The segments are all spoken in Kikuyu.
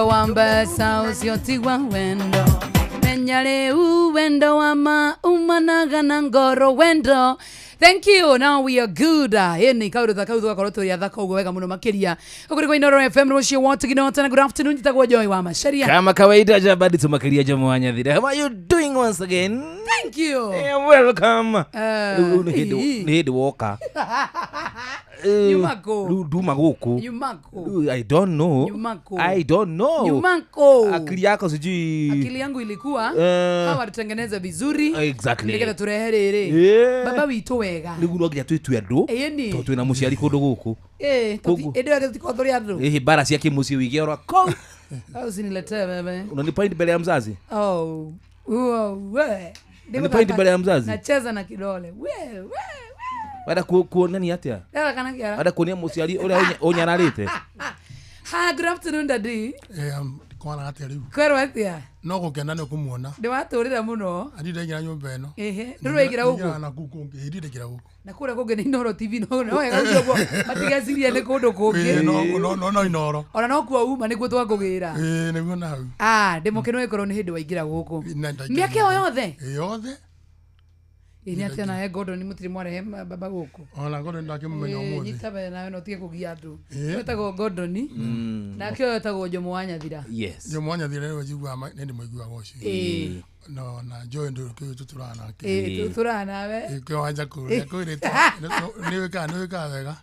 Wendo wa mbeca ũcio ti wa wendo. Menya rĩu wendo wa ma umanaga na ngoro wendo. Thank you. Now we are good. Ĩni kaũndũ ta kau tũgakorwo tũrĩ athaka ũguo wega mũno makĩria. Gũkũ nĩ kwa Inooro FM rũciũ wotigino tena. Good afternoon. Njĩtagwo Joy wa Macharia. Kama kawaida jabadi tumakiria Jomo wa Nyathira. How are you doing once again? Thank you. Yeah, welcome. Rĩu nĩ hĩndĩ ii. nĩ hĩndĩ woka. Nyuma kũ? Rĩu nduma gũkũ. Nyuma kũ? Rĩu I don't know. Nyuma kũ? I don't know. Nyuma kũ? Akili yako sijui. Akili yangu ilikuwa hawa tutengeneze vizuri Exactly. nĩgetha tũrehe rĩrĩ baba witũ wega. Nĩguo no nginya twĩtue andũ. Ĩni. Tondũ twĩna mũciari kũndũ gũkũ. Koguo. Ĩndĩ ĩyo tũtikorwo tũrĩ andũ. Ĩhĩ mbara cia kĩmũciĩ wĩige oro kũu. Au usiniletee wewe. Unanipoint mbele ya mzazi? Oh. Uo, we. Unanipoint mbele ya mzazi? Nacheza na kidole. We, we, we. Wenda kuonania atĩa? Ndara kana kĩara. Wenda kuonia mũciari ũrĩa ũnyararĩte? Ha, good afternoon, daddy. Kwana atä rä u Kwerwo atĩa? No gå kena nä kå muona. Ndĩwatũrĩra mũno. Andi ndaingä nyå mba ä no. Ehe, ndũrwaingĩra gũkũ. Na kuu kå ngä ä ndingä ra gå kå. Na kũrĩa kũngĩ nĩ Inooro TV, no wega ũcio ũguo matigecirie nĩ kũndũ kũngĩ. No Inooro. Ona no kuo uma nĩkuo twakũgĩra. Ä nä guo na hau. Ah, ndĩmũkenu ĩkorwo nĩ hĩndĩ waingĩra gũkũ. Na ndaingĩra Mĩaka ĩyo yothe? Ĩ yothe. Ĩ nĩ atĩa nawe Gordon mũtirĩ mwarehe baba gũkũ? Ona ngorwo ndakä må menya å må thä. Nyita mbere nawe no ũtige kũgia andũ. Ĩ. Wetagwo Gordon nake ũyũ wetagwo Jomo wa Nyathira. Yes. Jo mwanya thire nä njiguaga nä ndä må iguaga å cio. Ĩ. No na Joy ndå kä tå tå raga nake. Ĩ, tũraga nawe. Kä wanja kå rä a kwä rä nä wä kaga nä wä kaga wega.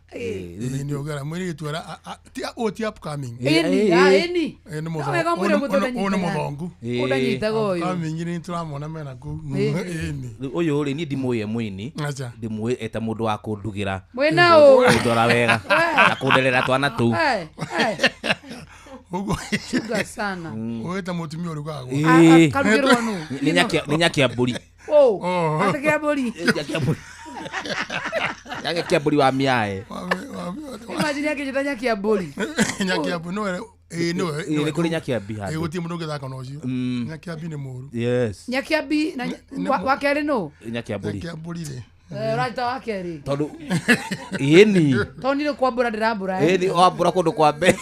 Nä å gera mwä rä tu å ti upcoming. Ĩni, Ĩ, ah, ĩ. ĩni. Ĩ, nĩ No mũthongu. wega mwĩre ũguo Ũyũ nĩ tũndanyitaga. mũthongu. Ũndanyitaga ũyũ. Upcoming nä tå ramona mena kuu. Ĩ. Ĩni. Rĩu ũyũ rĩ niĩ ndimũĩ e mũini. Acha. Ndimũĩ eta mũndũ wa kũndugĩra. Mwĩna ũ? Kũndora wega na kũnderera twana tũu. Eh, eh, Ũguo chunga sana. wĩta mũtumia ũrugaga. Ĩ. Karugĩrwo nũ? Nĩ nyakĩambũri. Ũ, Oh. atĩ kĩambũri. Nyakĩambũri. Nyakĩambũri wa mĩae. Imagine akĩnjĩta nyakĩambũri. Nyakiambi nĩwe ĩ nĩwe. Ĩ, nĩ kũrĩ nyakĩambi Ĩ handũ. gũtirĩ mũndũ ũngĩthaka na ũcio. Nyakiambi nĩ mũru. Yes. Nyakĩambi na wa kerĩ nũ? Nyakĩambũri. Nyakiambũri rĩ. Eh, ũranjĩta wa kerĩ. Tondũ ĩni. Tondũ niĩ nĩ kwambũra ndĩrambũra. Eh. Ĩni wambũra kũndũ kwa mbere.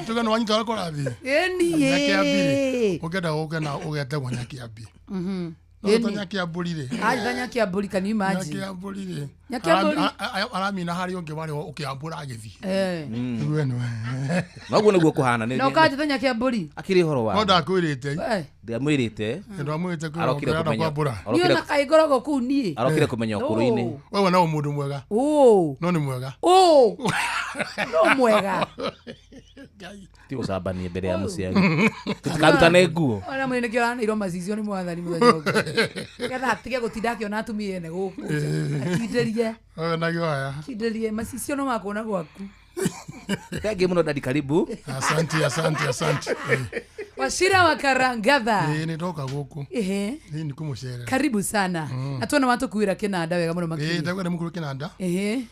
Tuge nĩ wanyita ũrĩa kũrathiĩ. Ĩni, Nyakiambi rĩ. ĩ. Ũngĩenda gũke na ũgetagwo nyakiambi. No Ĩni. ta nyakiambũri rĩ. Anjĩta nyakĩambũri, can you imagine? Nyakiambũri rĩ. Nyakiambũri. Aramina harĩa ũngĩ warĩ ũkĩambũra agĩthiĩ. Eh. Rĩu nĩwe. Noguo nĩguo kũhana. Na ũkanjĩta nyakĩambũri. Akĩrĩ ũhoro No wa. ndakwĩrĩte. Eh. Ndamwĩrĩte. Ndamwĩrĩte kwĩra Arokire ũrenda kũmenya. kwambũra. Niĩ Arokire ona kaĩ ngoragwo kũu niĩ. arokire kũmenya ũkũrũ-inĩ. No. Wewe no mũndũ mwega. Ũ. No nĩ mwega. Ũ. No mwega. Ngai. Ti gũcambanie mbere ya mũciari. Tũtikarutane nguo. Ona mwene nĩkĩo aranĩirwo macicio nĩ mwathani mũthenya ũngĩ. Nĩgetha atige gũtinda akĩona atumia ene gũkũ nja. Akindĩrie, Wewe na haya. akindĩrie macicio no makuona gwaku. Thengiũ mũno dadi, karibu. Asante, asante, asante. Wachira wa Karangatha. Ĩ nĩ ndoka gũkũ. Ehe. Ĩ nĩ kũmũcerera. Karibu sana. Na tuona watũkuĩra kĩnanda wega mũno Ĩ makĩria. ndauga nĩ mũkũrũ kĩnanda. Ehe.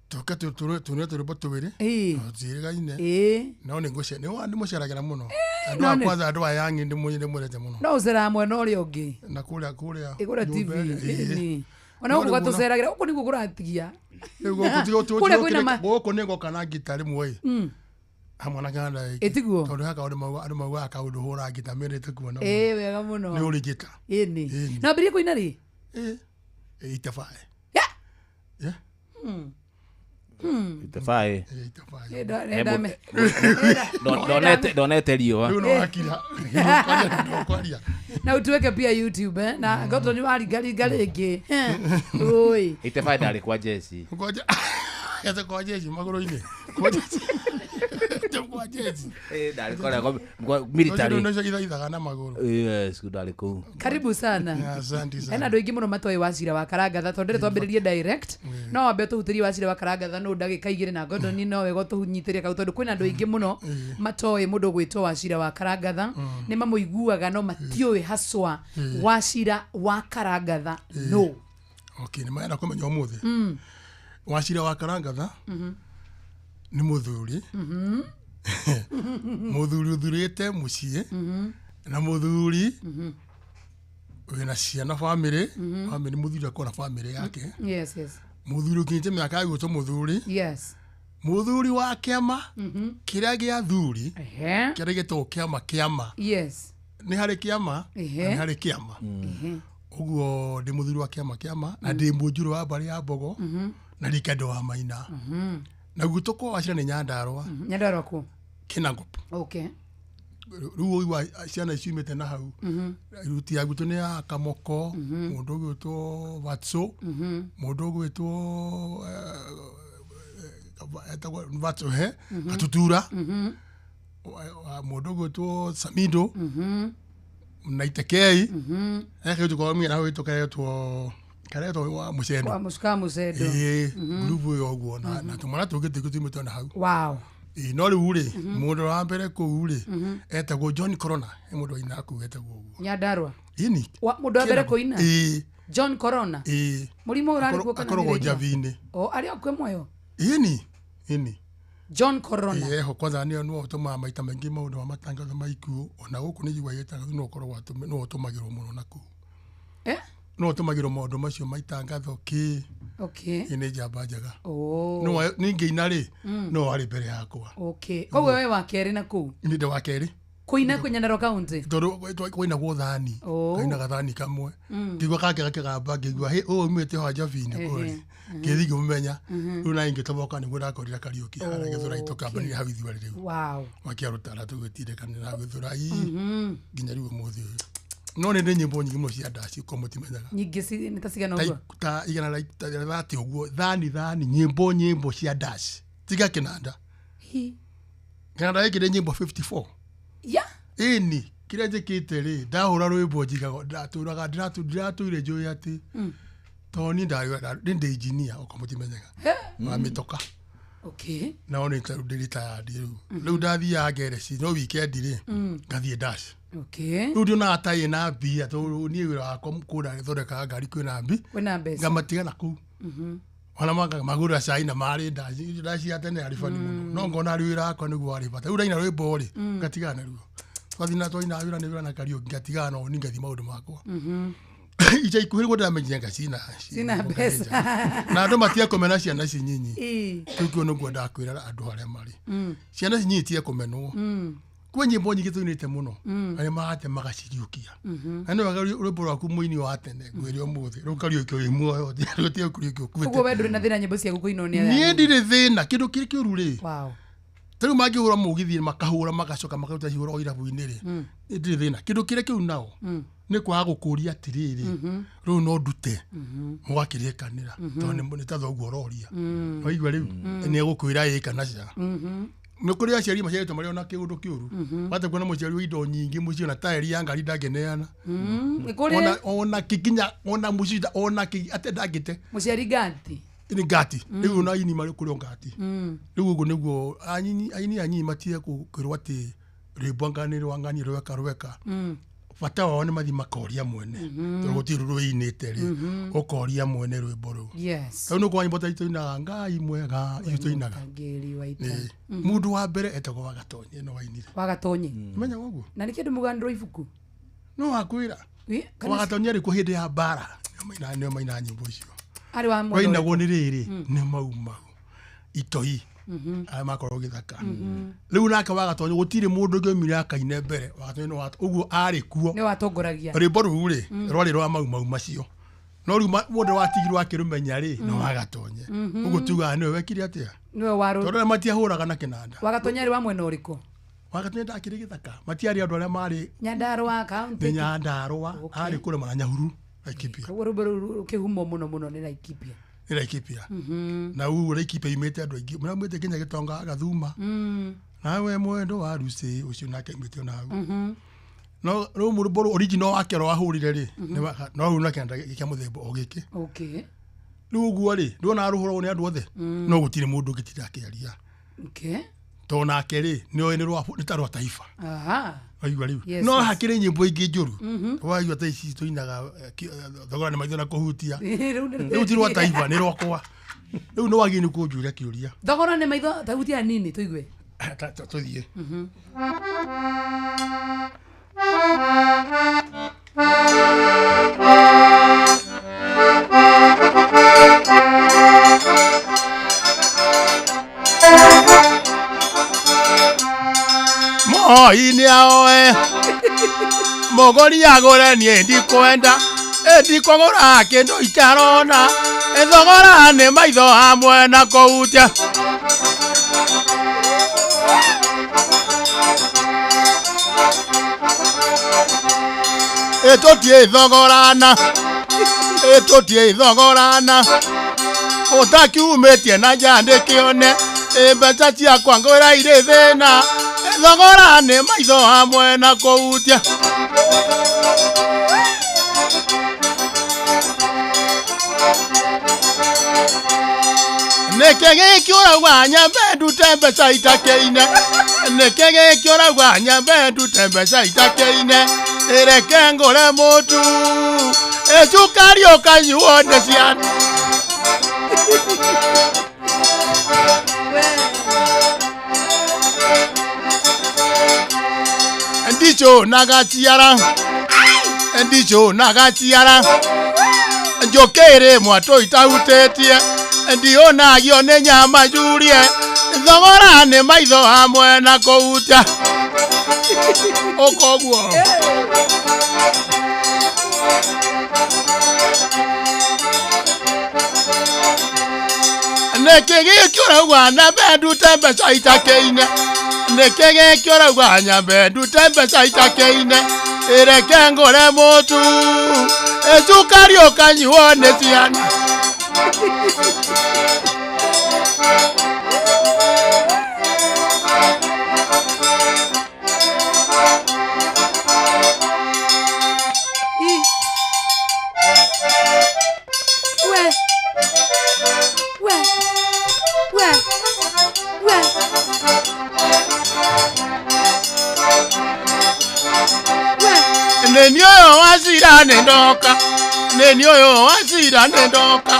Tũke tũne tũrĩmbo twĩrĩ. Ĩ. Tũtiĩrĩgaine. Ĩ. No nĩ ngũce nĩ ndĩmũceragĩra mũno. Andũ no a nĩ- kwanza andũ aya angĩ ndĩmwendete mũno. No ũceraga mwena ũrĩa ũngĩ. Na kũrĩa kũrĩa. Ĩkũrĩa TV. nyũmba ĩrĩa, ĩ. Ĩni. Ona No gũkũ rĩu mũno. gwatũceragĩra gũkũ nĩguo kũratigia. Rĩu gũkũ Kũrĩa kwĩna ma- gũkũ nĩ ngoka na ngita rĩmwe ĩ. Hamwe na kĩnanda gĩkĩ. Ĩ tiguo? Tondũ he kaũndũ mauga andũ maugaga kaũndũ hũra ngita mendete kuona. mũno. Ĩ wega mũno. Nĩ ũrĩ ngita. Ĩni. Ĩni. Na wambĩrĩrie kũina rĩ? Ĩ. Ĩ itabae. Ya. Yeah. Itabae. Ĩ itabae. Ĩ, ndame- Ndonete riũa. Rĩu no wakira. Ndũkwaria. Na utuweke pia YouTube, eh? Na Gordon waringaringa rĩngĩ. Oi. Itabae ndarĩ kwa jeci. Ngoja. Ete kwa jeshi magũrũ-inĩ. Kwa jeshi. Kwa jeshi. Ndarĩ kũrĩa kwa military. No ithaithaga na magũrũ. Yes, ndarĩ kũu. Karibu sana. Asante Hena sana. andå aingä må no matoä wacira wa karangatha tondå ndä twambä rä rie direct no wambe tå hutä rie wacira wa karangatha no ndagä ka igä rä na Gordon no wega tå nyitä rie kau tondå kwä na andå aingä må no matoä må ndå gwä two wacira wa karangatha nä mamå iguaga no matiå haswa wacira wa karangatha no. Okay, nĩ marenda kũmenya ũmũthĩ. Wacira wa Karangatha nĩ mũthuri. Mũthuri ũthurĩte mũciĩ na mũthuri wĩna ciana bamĩrĩ bamĩrĩ mũthuri akorwo na bamĩrĩ yake. Yes, yes. Mũthuri ũkinyĩte mĩaka ya gwĩtwo mũthuri. Yes. Mũthuri wa kĩama kĩrĩa gĩa thuri, Ehe. kĩrĩa gĩtagwo kĩama kĩama. Yes. Nĩ harĩ kĩama na Ehe. nĩ harĩ kĩama. Ũguo ndĩ mũthuri wa kĩama kĩama na ndĩ mũnjũrũ wa mbarĩ ya Mbogo na ndĩ kendo wa Maina. Na gwitũ kwa Wachira nĩ Nyandarũa. Nyandarũa kũ? Kinangop. Okay. Rĩu ũigua ciana icio imĩte na hau, ruti ya gwitũ nĩ ya Kamoko, mũndũ ũgwĩtwo Vatso, mũndũ ũgwĩtwo etagwo Vatso he Gatutura, mũndũ ũgwĩtwo Samido na Itekei ekagĩtwo kwa mĩena hau karetwo karetwo wa Mũcendo. Kwa musuka Mũcendo. Ĩĩ, ngurubu ĩyo ũguo na tũmwana tũngĩ tũingĩ tumĩte na hau. Wow. Ĩĩ, no rĩu rĩ, mũndũ wa mbere kũu rĩ etagwo John Corona, he mũndũ wainaga kũu etagwo ũguo. Nyandarũa. Ĩni. Mũndũ wa mbere kũina? Ĩĩ. John Corona. Ĩĩ. Mũrimũ ũrarĩ kuo kana Akoragwo nĩ rĩtwa? njabi-inĩ. O arĩ o kwĩ muoyo? Ĩni, ĩni. John Corona. Ĩĩ, eho kwanza nĩo nĩwe ũtũmaga maita maingĩ maũndũ ma matangatho ma ikuũ, ona gũkũ nĩ njiguaga itangatho no ũkoragwo no ũtũmagĩrwo mũno na kũu. Eh? No ũtũmagĩrwo maũndũ macio ma itangatho kĩ. Okay. Ĩ nĩ njamba njega. Oh. No ningĩina rĩ, no warĩ mbere yakwa. Okay. Koguo we wa kerĩ na kũu. Nĩ ndĩ wa kerĩ. Kũina kwĩ Nyandarũa County. Tondũ kwainagwo thani. Oh. Kainaga thani kamwe. Ngĩigua kangĩ gakĩgamba ngĩigua hĩ ũyũ umĩte ho njabi-inĩ kũrĩa. Ngĩthiĩ ngĩmũmenya. Rĩu na ngĩtoboka nĩguo ndakorire Kariũki harĩa Gĩthũrai tũkambanĩria hau ithuerĩ rĩu. Wow. Wakia rũtara tũgĩtindĩkanĩra hau Gĩthũrai nginya rĩu ũmũthĩ ũyũ. No nĩ ndĩ nyĩmbo nyingĩ mũno cia ndaci ko mũtimenyaga. Nyingĩ nĩ ta cigana Ta ũguo? ta igana rĩa ta thate ũguo, thani thani, nyĩmbo nyĩmbo cia ndaci. Tiga kĩnanda. Hi. Kĩnanda gĩkĩ nĩ nyĩmbo 54. Ya. Ĩni, kĩrĩa njĩkĩte rĩ, ndahũra rwĩmbo njigaga, ndatũraga, ndĩratũire njũĩ atĩ, tondũ niĩ nĩ ndĩ engineer, okorwo mũtimenyaga, wa mĩtoka. Okay. No nĩ ta rĩu ndĩ retired rĩu. Rĩu ndathiaga ngereci, no weekend rĩ, ngathiĩ dash. Okay. Rĩu ndionaga ta ĩna mbia, tondũ niĩ wĩra wakwa kũrĩa thondekaga ngari kwĩna mbi, Kwĩna mbeca. ngamatiga na kũu. Ona magũra cai na marĩ ndaci, ndaci ya tene yarĩ bani mũno. No ngona rĩu wĩra wakwa nĩguo warĩ bata. Rĩu ndaina rwĩmbo rĩ, ngatigana naruo. Twathiĩ na twaina wĩra nĩ wĩra na Kariũki, ngatigana nao niĩ ngathiĩ maũndũ makwa. Ica ikuhĩ nĩguo ndĩramenyire nga cina Cina mbeca. Na andũ matiekũmena ciana ici nyinyi. Ĩĩ. Kĩu kĩo nĩguo ndakwĩra andũ arĩa marĩ. Ciana ici nyinyi tiekũmenwo. Kwĩ nyĩmbo nyingĩ tũinĩte mũno, arĩa marate magaciriũkia. Na nĩ wega rwĩmbo rwaku mũini wa tene ngwĩre ũmũthĩ, rũkariũkio wĩ muoyo, rũtige kũriũkio ũkuĩte. Ũguo we ndũrĩ na thĩna nyĩmbo ciaku kũinwo nĩ aya Niĩ anini? ndirĩ thĩna, kĩndũ kĩrĩ kĩũru rĩ. Wow. Ta rĩu mangĩhũra mũgithi makahũra magacoka makaruta cihũra o irabu-inĩ rĩ, niĩ ndirĩ thĩna. Kĩndũ kĩrĩa kĩu nao nĩ kwaga gũkũria atĩrĩrĩ, rĩu no ndute mũgakĩrĩkanĩra, tondũ nĩ ta thoguo ũroria. Waigua rĩu nĩ egũkwĩra ĩ kana ca. Nĩ kũrĩ aciari maciarĩtwo marĩ ona kĩũndũ kĩũru. Wate kuona mũciari wa indo nyingĩ mũciĩ ona taĩri ya ngari ndangĩneana. Nĩ kũrĩ Ona ona kĩ nginya ona mũciĩ ona kĩ ate ndangĩte. Mũciari ngati. Nĩ ngati. Rĩu ona aini marĩ kũrĩ o ngati. Rĩu ũguo nĩguo aini anyinyi matige kwĩrwo atĩ rwĩmbo anga nĩ rwa ng'ania rweka rweka. Bata wao nĩ mathiĩ makoria mwene. Tondũ gũtirĩ rwĩinĩte rĩ, ũkoria mwene rwĩmbo rũu. Yes. Rĩu nĩ kwa nyĩmbo ta tũinaga Ngai mwega, icio tũinaga. Mũtangĩri wa ita. Ĩĩ. Mũndũ wa mbere etagwo Wagatonye no wainire. Wagatonye. Menyaga ũguo? Na nĩ kĩndũ mũganĩrwo ibuku? No wakwĩra. Ĩ, kana Wagatonye arĩ kuo hĩndĩ ya mbara. Nĩo mainaga nyĩmbo icio. Arĩ wa mwena Wainagwo nĩ rĩrĩ, nĩ Mau Mau. Itoi. Arĩa makoragwo gĩthaka. Rĩu nake Wagatonye gũtirĩ mũndũ ũngĩ oimire akaine mbere. Wagatonye nĩ ũguo arĩ kuo. Nĩ watongoragia. Rwĩmbo rũu rĩ, rwarĩ rwa Mau Mau macio. No rĩu mũndũ watigirwo akĩrũmenya rĩ, no Wagatonye. Ũguo tugaga nĩwe wekire atĩa? Nĩwe warũ. Tondũ arĩa matiahũraga na kĩnanda. Wagatonye arĩ wa mwena ũrĩkũ? Wagatonye ndakĩrĩ gĩthaka. Matiarĩ andũ arĩa marĩ Nyandarũa county. nĩ Nyandarũa, Okay. arĩ kũrĩma na Nyahururu, Laikipia. Koguo rwĩmbo rũu rũkĩhumwo mũno mũno nĩ Laikipia. Nĩ Laikipia. Na ũguo Laikipia imĩte andũ aingĩ. Mũraumĩte nginya Gĩtonga Gathuma. Nawe mwendo wa Lucy ũcio nake aumĩte ona hau. No rĩu rwĩmbo rũu original wake rwahũrire rĩ, no rĩu na kĩnanda kĩa mũthemba o gĩkĩ. Okay. Rĩu ũguo rĩ, ndũrona rũhũragwo nĩ andũ othe. No gũtirĩ mũndũ ũngĩtinda akĩaria. Okay. Tondũ nake rĩ, nĩoĩ nĩ ta rwa taifa. Aha. Waigua rĩu. Yes, No yes. hakĩrĩ nyĩmbo ingĩ njũru. Waigua ta ici tũinaga thogora nĩ maitho na kũhutia. Rĩu nĩ- Rĩu ti rwa taifa, nĩ rwakwa. Rĩu nĩ wagĩrĩirwo nĩ kũnjũria kĩũria. Thogora nĩ maitho tahutia nini tũigue. Tũthiĩ. Mũhoi nĩaoe Mũgũri agũre niĩ ndikwenda Ndikũgũra kĩndũ itarona Thogora nĩ maitho hamwe na kũhutia Tũtiĩ thogorana Tũtiĩ thogorana Ũtakiumĩtie na nja ndĩkĩone Mbeca ciakwa ngwĩra irĩ thĩna Thogora nĩ maitho hamwe na kũhutia Nĩkĩ gĩkĩ ũrauga nyambe ndute mbeca itakĩine Nĩkĩ gĩkĩ ũrauga nyambe ndute mbeca itakĩine Reke ngũre mũtu Cukari ũkanyuo nĩ ciana Ndicho nagaciara Ndicho nagaciara Njũkĩrĩ mwatũ itahutĩtie Ndionagio nĩ nyama njurie Thogora nĩ maitho hamwe na kũhutia Ũkoguo Nĩkĩ gĩkĩ ũrauga nyambe ndute mbeca itakĩine Nĩkĩ gĩkĩ ũrauga nyambe ndute mbeca itakĩine Reke ngũre mũtu Cukari ũkanyuo nĩ ciana We. We. We. We. We. Nĩ ũyũ wacira nĩ ndoka Nĩ ũyũ wacira nĩ ndoka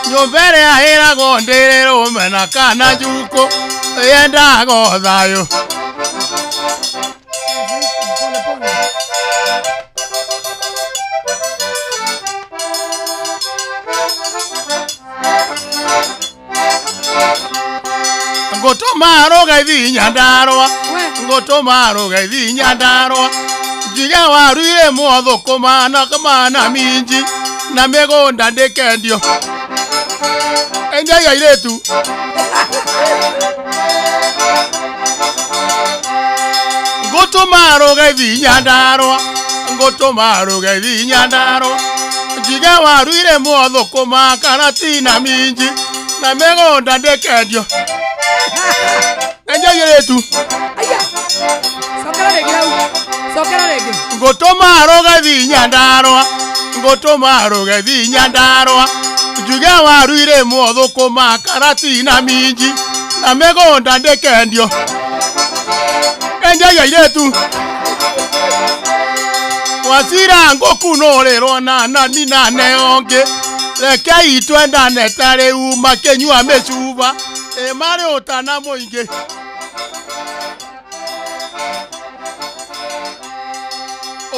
Nyũmba ĩrĩa ĩragwo ndĩrĩ rũmena kana njukũ Yendaga thayũ Pole pole. Ngũtũma rũgaithi Nyandarũa We. Ngũtũma rũgaithi Nyandarũa Njige waru irĩ thũkũma na na minji na mĩgũnda ndĩkendio Endiai airĩtu Ngũtũma rũgaithi Nyandarũa Ngũtũma rũgaithi Nyandarũa Njige waru irĩ thũkũma karati na minji na mĩgũnda ndĩkendio Endiai airĩtu Aya. Cokera rĩngĩ hau. Cokera rĩngĩ. Ngũtũma rũgaithi Nyandarũa Ngũtũma rũgaithi Nyandarũa Njuge waru irĩ thũkũma karati na minji na mĩgũnda ndĩkendio Endiai airĩtu Wacira ngũkunũrĩrwo na nani na neongĩ Rekei twendane ta rĩu makĩnyua mĩcuba Ĩ marĩ ũtana mũingĩ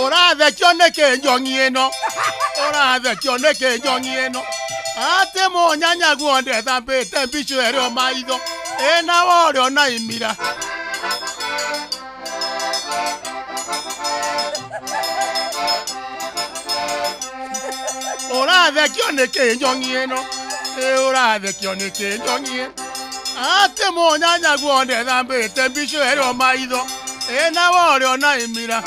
Ũrathekio nĩkĩ njong'i ĩno Ũrathekio nĩkĩ njong'i ĩno Atĩ mũnyanyaguo ndethambĩte mbico ĩrĩ o maitho Ĩna worĩ ona imira Ũrathekio nĩkĩ njong'i ĩno Ũrathekio nĩkĩ njong'i ĩno Atĩ mũnyanyaguo ndethambĩte mbico ĩrĩ o maitho Ĩna worĩ ona imira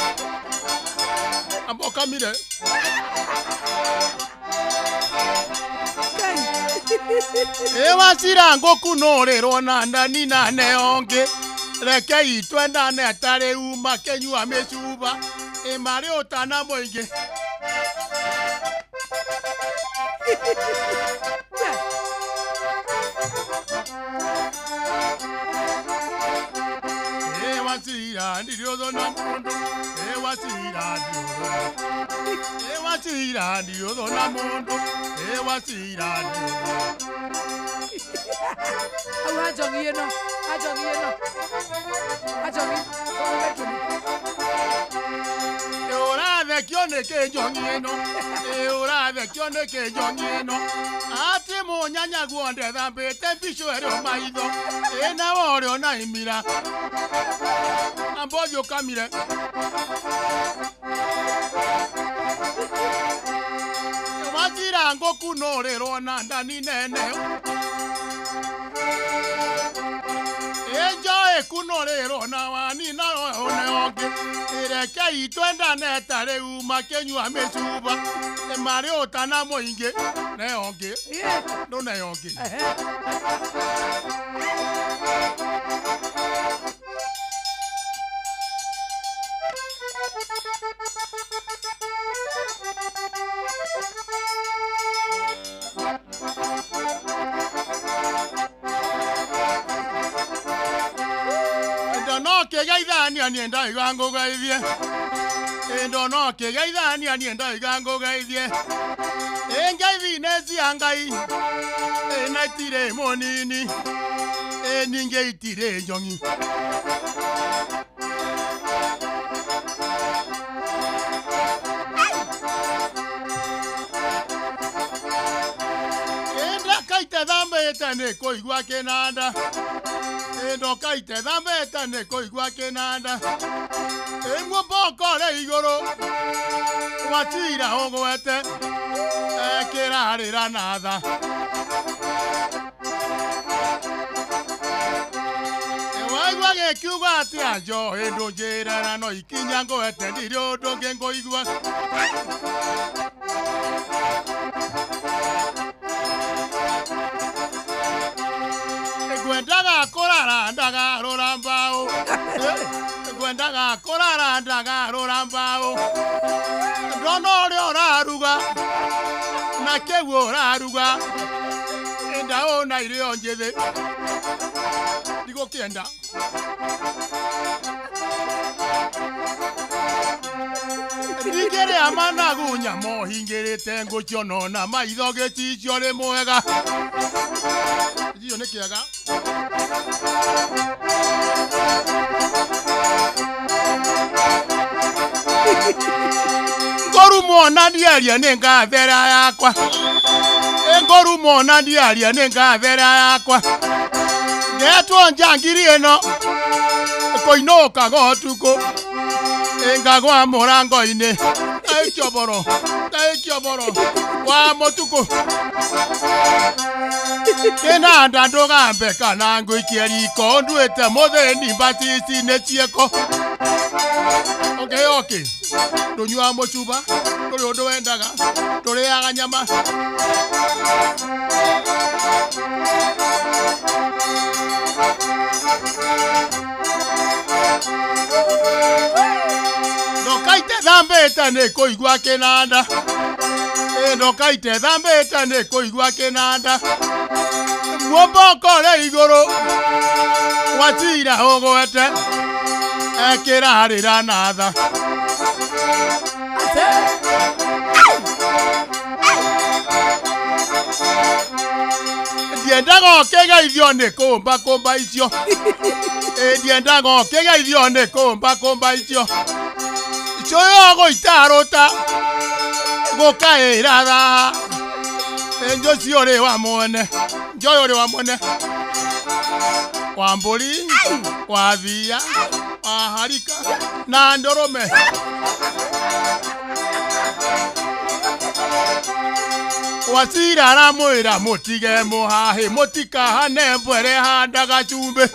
Ambokamire Ĩ wacira ngũkunũrĩrwo na nani na neongĩ Rekei twendane ta rĩu makĩnyua mĩcuba Ĩ marĩ ũtana mũingĩ Ĩ wacira ndirĩ ũthũ na mũndũ Ĩ wacira ndirĩ ũthũ Ĩ wacira ndirĩ ũthũ na mũndũ Ĩ wacira ndirĩ ũthũ Hau ha njong'i ĩno. Ha njong'i ĩno. Ha njong'i. Ũrathekio nĩkĩ njongi ĩno? Ĩ ũrathekio nĩkĩ njongi ĩno? Atĩ mũnyanyaguo ndethambĩte mbico ĩrĩ maitho. Ĩ nawe ũrĩ ona imira. Ambothi ũkamire. Wachira ngũkũ no rĩrwo na ndani nene. Enjoy kunorero na wani na one onge ireke itwendane ta rĩu makĩnyua mĩcuba marĩ ũtana mũingĩ ne onge ndũne onge. No kĩgeithania niĩ ndaiga ngũgeithie. Ĩndo no kĩgeithania niĩ ndaiga ngũgeithie. Ĩ ngeithi nĩ cia Ngai. Ĩ na itirĩ mũnini. Ĩ ningĩ itirĩ njong'i. Ĩ ndakaite thambĩte nĩ kũigua kĩnanda. Ndokaite thambĩte nĩ kũigua kĩnanda. Ĩ muomboko rĩ igũrũ wachira ũgwete ekĩrarĩra na tha. Waigua gĩkiuga atĩa njohi ndũnjĩre na no ikinya ngwete ndirĩ ũndũ ũngĩ ngũigua. Ngwendaga kũrara ndagarũra mbaũ. Ngwendaga kũrara ndagarũra mbaũ. Ndona ũrĩa ũraruga na kĩu ũraruga ndaũna irio njĩthĩ ndigũkĩenda. Ndingĩrĩa managu nyama ũhingĩrĩte ngũciono na maitho gĩcicio rĩ mwega. Gĩcicio nĩ kĩega. Ngorumwo na ndiaria nĩ ngathera yakwa. Ngorumwo na ndiaria nĩ ngathera yakwa. Ngetwo njangiri ĩno kũinũkaga ũtukũ ngagwa mũrango-inĩ ndaikio boro wa mũtukũ. Kĩnanda ndũgambe kana ngũikie riko nduĩte mũthĩni mbatisi nĩ ciĩko. Ũkĩoki ndũnyuaga mũcuba ndũrĩ ũndũ wendaga ndũrĩaga nyama. Ndokaite thambĩte nĩ kũigua kĩnanda. Ndokaite thambĩte nĩ kũigua kĩnanda. Muomboko rĩ igũrũ wachira ũgwete ekĩrarĩra na tha. Ndiendaga ũkĩgeithio nĩ kũmba kũmba icio. Ndiendaga ũkĩgeithio nĩ kũmba kũmba icio. Cũyũ gũitarũta gũkaĩra thaha. Njũci ũrĩ wa mwene njoyo ũrĩ wa mwene wa mbũri wa thia wa harika na ndũrũme. Wachira aramwĩra mũtige mũhahĩ mũtikahane mbwere handaga cumbĩ.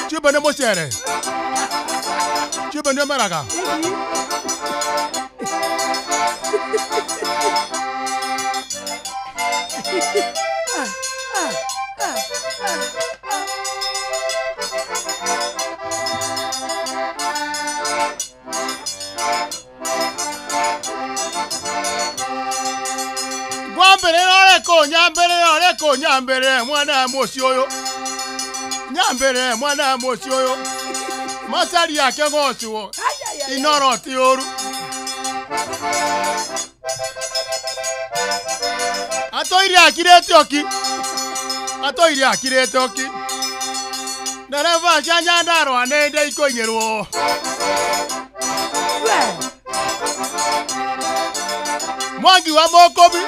Cumbĩ nĩ mũcere. Cumbĩ nĩ ũmeraga. Nyambĩrĩra ũrĩkũ nyambĩrĩre mwene mũciĩ ũyũ. Nyambĩrĩre mwene mũciĩ ũyũ. Macari yake gocwo inoro ti ũru. Atũire akirĩte ũki. Atũire akirĩte ũki. Ndereba cia Nyandarũa nĩ ndĩ ikũinyĩrwo. Mwangi wa Mokobi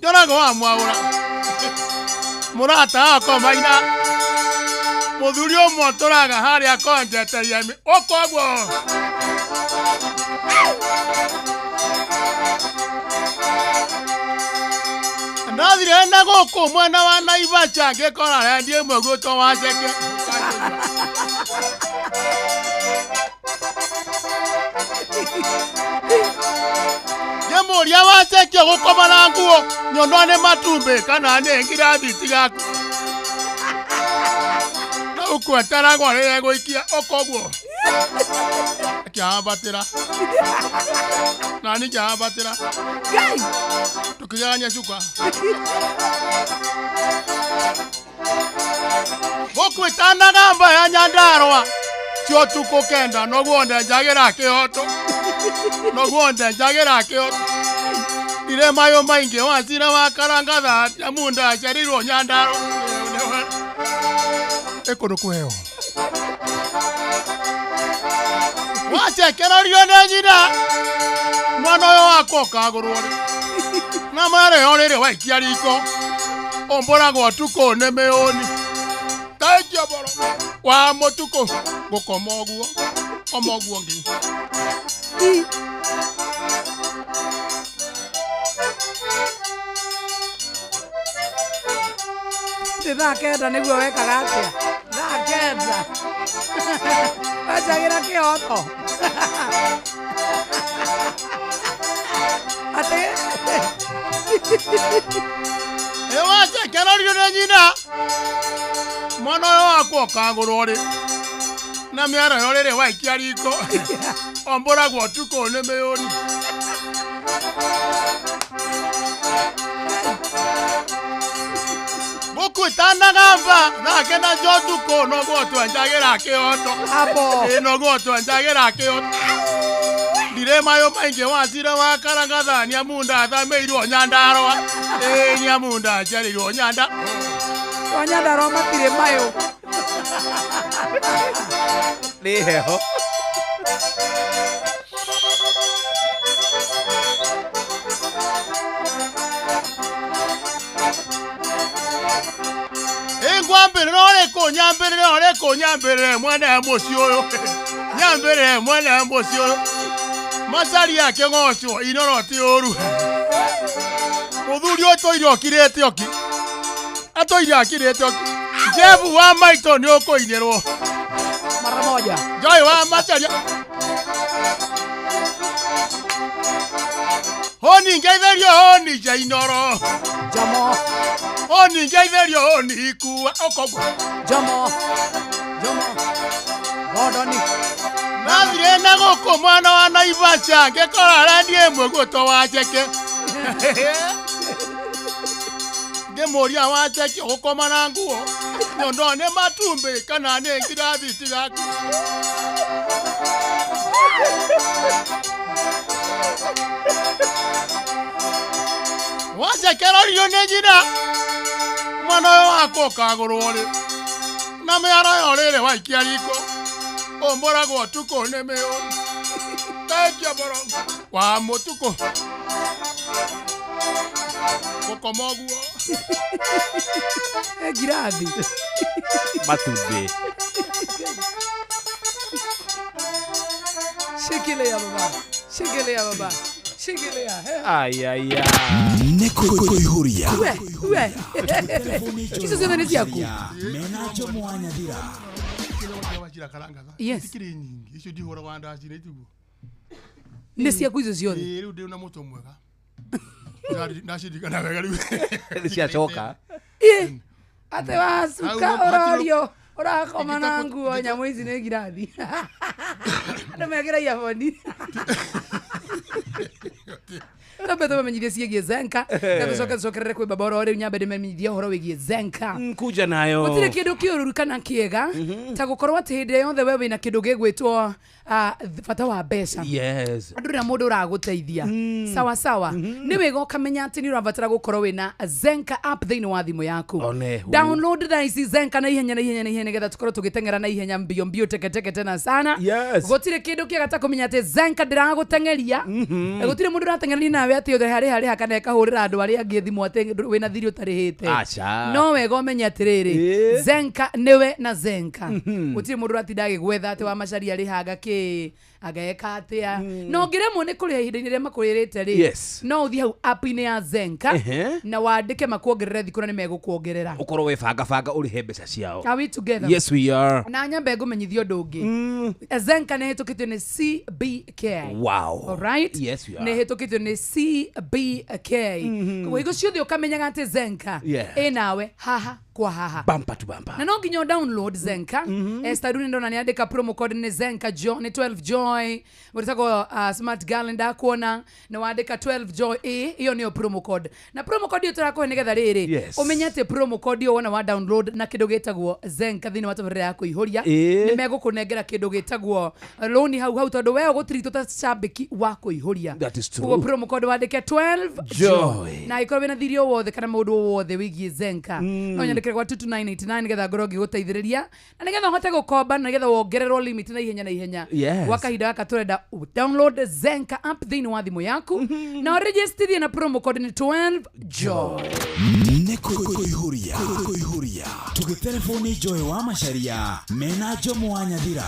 Jorago wa Mwaura Murata wakwa Maina Muthuri ũmwe ũtũraga harĩa konjeteria ũkoguo. Ndathire na gũkũ mwena wa Naivasha ngĩkora rendi ĩmwe gwĩtwo Waceke. Ngĩmũria Waceke ũgũkoma na nguo nyonwa nĩ matumbĩ kana nĩ ngirathi tigaku. Na ũkweteragwo rĩrĩa gũikia ũkoguo. Akĩhambatĩra. Na niĩ ngĩhambatĩra. Ngai. Tukiganya cuka. Gũkwĩtanaga mba ya Nyandarũa cio tukũ kenda noguo ndenjagĩra kĩhoto. Noguo ndenjagĩra kĩhoto. Ndirĩ mayũ maingĩ Wachira wa Karangatha Nyamunda aciarirwo Nyandarũa. Ĩ kũndũ kwĩho. Wacekererio nĩ nyina mwana ũyũ wakwa ũkagũrwo rĩ na marĩo rĩrĩ waikia riko ũmbũragwo ũtukũ nĩ mĩũni taikia boro wa mũtukũ gũkoma ũguo koma ũguo ngĩ. Nĩ thaa kenda nĩguo wekaga atĩa? Thaa kenda. Wanjagĩra kĩhoto. Atĩ Ĩ wacekererio nĩ nyina mwana ũyũ wakwa ũkagũrwo rĩ na mĩarĩo rĩrĩ waikia riko ombũragwo ũtukũ nĩ mĩũni. Gũkwĩtanaga mba nake na jo ũtukũ noguo twenjagĩra kĩhoto. Abo. Ĩ noguo twenjagĩra kĩhoto. Ndirĩ mayũ maingĩ Wachira wa Karangatha Nyamunda athamĩirwo Nyandarũa. Ĩ Nyamunda aciarĩirwo Nyanda. To Nyandarũa matirĩ mayũ. Nĩ heho. Ĩ ngwambĩrĩra ũrĩkũ nyambĩrĩre ũrĩkũ nyambĩrĩre mwene mũciĩ ũyũ. Nyambĩrĩre mwene mũciĩ ũyũ. Macaria akĩgocwo inoro ti ũru. Mũthuri ũtũire ũkirĩte ũki. Atũire akirĩte ũki. Jebu wa maitũ nĩ ũkũinĩrwo. Mara moja. Joy wa Macaria. Honi ngeithĩrio honi Jainoro. Jomo. Honi ngeithĩrio honi ikua ũkoguo. Jomo. Jomo. Gordoni. Nathire na gũkũ mwena wa Naivasha ngĩkora rendi ĩmwe gwĩtwo Waceke. Ngĩmũria Waceke ũgũkoma na nguo nyondo nĩ matumbĩ kana nĩ ngirathi tigaku. Wacekererio nĩ nyina mwana ũyũ wakwa ũkagũrwo rĩ na mĩarĩo rĩrĩ waikia riko ũmbũragwo ũtukũ nĩ mĩũni. Taikia boro wa mũtukũ gũkoma ũguo. Ĩ ngirathi. Matumbĩ. Shikilia baba. Shikilia baba. Shikilia. Ayaya. Nĩ kũihũria. We, we. Icio ciothe nĩ ciaku. Mena Jomo wa Nyathira. Wachira Karangatha. Yes. Itikĩrĩ nyingĩ icio ndihũragwa ndacina itiguo. Nĩ ciaku icio ciothe. Ĩ rĩu ndĩ na mũtwe mwega. Ndaciririkana wega rĩu. Nĩ ciacoka. Ĩ. Atĩ wacuka Hau hatirĩ- ũrorio ũrakoma na Ingĩta- nguo nyamũ ici nĩ ngirathi. Andũ mekĩra earphone. Twambe tũmamenyithie ciĩgiĩ Zenka na tũcoke tũcokerere kwĩ baba oro rĩu nyambe ndĩmenyithie ũhoro wĩgiĩ Zenka. Kuja nayo. Gũtirĩ kĩndũ kĩũru kana kĩega ta gũkorwo atĩ hĩndĩ ĩrĩa yothe we wĩna kĩndũ gĩgwĩtwo bata wa mbeca. Yes. Andũ rĩrĩa mũndũ ũragũteithia sawa sawa, nĩ wega ũkamenya atĩ nĩ ũrabatara gũkorwo wĩna Zenka app thĩinĩ wa thimũ yaku. One hu. Download thaa ici Zenka na ihenya na ihenya na ihenya nĩgetha tũkorwo tũgĩteng'era na ihenya mbio mbio teke teke tena sana. Yes. Gũtirĩ kĩndũ kĩega ta kũmenya atĩ Zenka ndĩragũteng'eria. Gũtirĩ mũndũ ũrateng'erania nawe atĩ ũthe harĩ harĩ kana ĩkahũrĩra andũ arĩa angĩ thimũ atĩ wĩna thirĩ ũtarĩhĩte. Aca. No wega ũmenye atĩrĩrĩ, Ĩ. Zenka nĩwe na Zenka. Gũtirĩ mũndũ ũratinda agĩgwetha atĩ wa macaria arĩhaga kĩ ageka atĩa. Na ũngĩremwo nĩ kũrĩha ihinda-inĩ rĩrĩa makwĩrĩte rĩ, Yes. no ũthiĩ hau app-inĩ ya Zenka Ehe. na wandĩke makuongerere thikũ na nĩ megũkuongerera. Ukorwo we banga banga urihe mbeca ciao. Are we together? Yes we are. Na nyambe ngũmenyithie ũndũ ũngĩ. Zenka nĩ ĩhĩtũkĩtio nĩ CBK. Wow. Alright? Yes we are. Nĩ ĩhĩtũkĩtio nĩ CBK. Koguo hingo ciothe ũkamenyaga atĩ Zenka Yeah. ĩ nawe haha kwa haha. Bumper to bumper. Na no nginya download Zenka. Esther Duni ndona nĩandĩka promo code nĩ Zenka jo, nĩ 12 Joy. Ũrĩtagwo Smart Girl ndakuona na wandĩka 12 Joy A, ĩyo nĩyo promo code. Na promo code ĩyo tũrakũhe nĩgetha rĩrĩ Yes. ũmenye atĩ promo code ĩyo wona wa download na kĩndũ gĩtagwo Zenka thĩinĩ wa tabarĩra ya kũihũria Ĩ. nĩ megũkũnengera kĩndũ gĩtagwo loan hau hau tondũ we ũgũtiritwo ta cambĩki wa kũihũria. That is true. Koguo promo code wandĩke 12 Joy. Na angĩkorwo wĩna thirĩ o wothe kana maũndũ o wothe wĩgiĩ Zenka no nyandĩkĩre gwa 22989 nĩgetha ngorwo ngĩgũteithĩrĩria na nĩgetha ũhote gũkomba na nĩgetha wongererwo limit na ihenya na ihenya. Yes. Gwa kahinda gaka tũrenda download Zenka app thĩinĩ wa thimũ yaku na ũrĩgĩstithie na promo code nĩ 12 Joy. Nĩ kũihũria kũihũria tũgĩtereboni Joy wa Macharia mena Jomo wa Nyathira.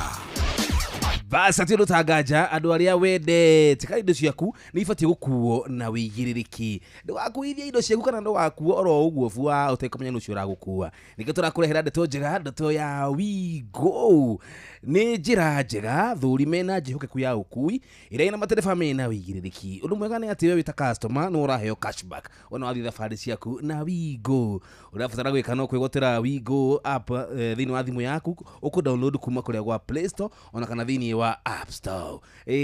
Bas ati undu tanganja andu aria wendete kana indo ciaku nĩ ibatiĩ gũkuo na wĩigĩrĩrĩki. Ndũgakuithie indo ciaku kana ndũgakuo oro ũguo bua ũtekũmenya nũ ũcio ũragũkua. Nĩkĩo tũrakũrehera ndeto njega, ndeto ya Wigo. Nĩ njĩra njega thũri mena njĩhokeku ya ũkui ĩrĩa ĩna matereba mena wĩigĩrĩrĩki. Ũndũ mwega nĩ atĩ we wĩ ta customer nĩ ũraheo cashback wona wathiĩ thabarĩ ciaku na Wigo. Ũrabatara gwĩka no kwĩgwatĩra Wigo app thĩinĩ wa thimũ yaku, ũkũ download kuma kũrĩa gwa Play Store ona kana thĩinĩ wa App Store,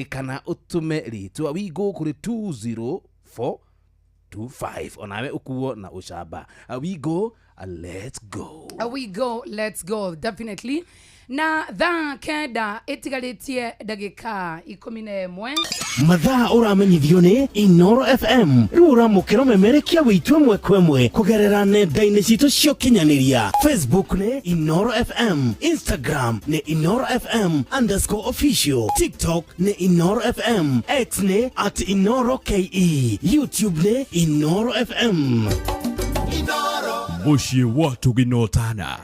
kana ũtũme rĩtwa Wigo kũrĩ 20425 onawe ũkuo na ũcamba. Wigo, let's go. We go, let's go, definitely. Na thaa 9 ĩtigarĩtie ndagĩka 11. Mathaa ũramenyithio nĩ Inoro FM rĩu ũramũkĩra ũmemerekia wĩitũ ĩmwe kwa ĩmwe kũgerera nenda-inĩ citũ cia ũkinyanĩria. Facebook nĩ Inoro FM, Instagram nĩ Inoro FM _official, TikTok nĩ Inoro FM, X nĩ @InoroKE, YouTube nĩ Inoro FM. Mũciĩ wa tũginotana.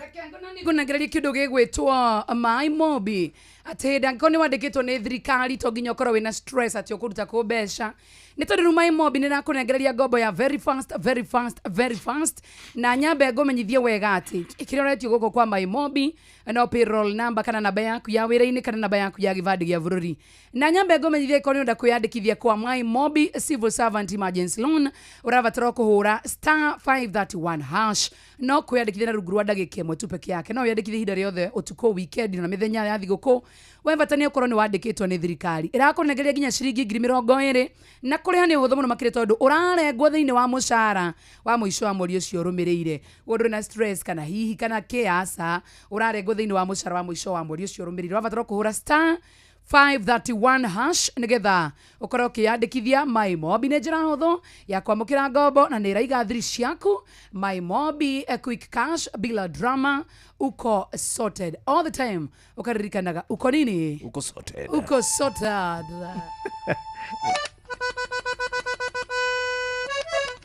Ngũnengereria kĩndũ gĩgwĩtwo Maĩ Mobi atĩ hĩndĩ angĩkorwo nĩ wandĩkĩtwo nĩ thirikari to nginya ũkorwo wĩna stress atĩ ũkũruta kũ mbeca nĩ tondũ rĩu Maĩ Mobi nĩ ĩrakũnengereria ngombo ya very fast very fast very fast. Na nyambe ngũmenyithie wega atĩ kĩrĩa ũretio gũkũ kwa Maĩ Mobi no payroll number kana namba yaku ya wĩra-inĩ kana namba yaku ya gĩbandĩ gĩa bũrũri. Na nyambe ngũmenyithie korwo nĩ ũrenda kwĩyandĩkithia kwa Maĩ Mobi Civil Servant Emergency Loan ũrabatara kũhũra *531# no kwĩyandĩkithia na rungu rwa ndagĩka ĩmwe tu peke yake. No wĩyandĩkithie ihinda rĩothe ũtukũ, weekend na mĩthenya ya thigũkũ. We bata nĩ ũkorwo nĩ wandĩkĩtwo nĩ thirikari. Ĩrakũnengeria nginya ciringi 20,000 na kũrĩha nĩ ũhũthũ mũno makĩria tondũ ũrarengwo thĩinĩ wa mũcara wa mũico wa mweri ũcio ũrũmĩrĩire. Ũguo ndũrĩ na stress kana hihi kana kĩaca, ũrarengwo thĩinĩ wa mũcara wa mũico wa mweri ũcio ũrũmĩrĩire. Ũrabatara kũhũra *531# nĩgetha ũkorwo ũkĩyandĩkithia. Maĩ Mobi nĩ njĩra hũthũ ya kwamũkĩra ngombo na nĩ ĩraiga thiri ciaku. Maĩ Mobi, quick cash bila drama, uko sorted all the time. Ũkaririkanaga uko nini? Uko sorted. Uko sorted.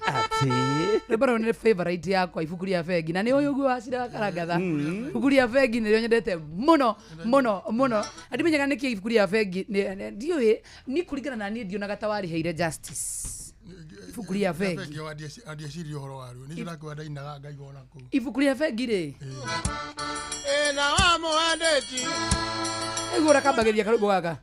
Atĩ Rwĩmbo rũrũ nĩ favorite yakwa, ibuku rĩa bengi na nĩ ũyũ ũguo wa Cira wa Karangatha. Ibuku rĩa bengi nĩrĩo nyendete mũno mũno mũno. Na ndimenyaga nĩkĩ ibuku rĩa bengi ndiũĩ ni kũringana na niĩ ndionaga ta warĩheire justice ibuku rĩa bengi. Andieciria ũhoro waruo nĩ ndĩrakwenda ndainaga ngaigua ona kũu. Ibuku rĩa bengi rĩ Ĩna wa mũandĩki ĩguo ũrakambagĩria karũmbo gaka.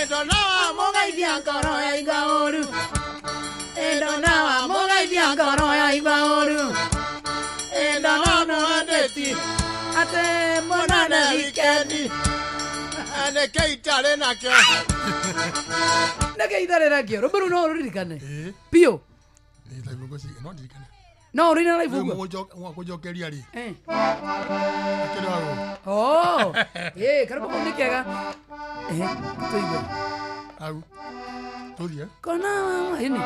Ĩndona wa mũgeithia ngoro yaigua ũru. Ĩndona wa mũgeithia ngoro yaigua ũru. Ĩndona wa mũandĩki Atĩ mũnane wikendi nĩkĩ itarĩ nakĩo. Nĩkĩ itarĩ nakĩo? Rwĩmbo rũu no ũrũririkane Ĩĩ. biũ? Ĩĩ, ta ngwĩciria, no ndirikane. No ũrũine live Rĩu ũguo? Mũgũnjokeria rĩ Eh. akĩrĩ hau. Oh, ĩ karũmbo kau nĩ kega. Eh, tũigue. Hau tũthiĩ. Kona mama ĩni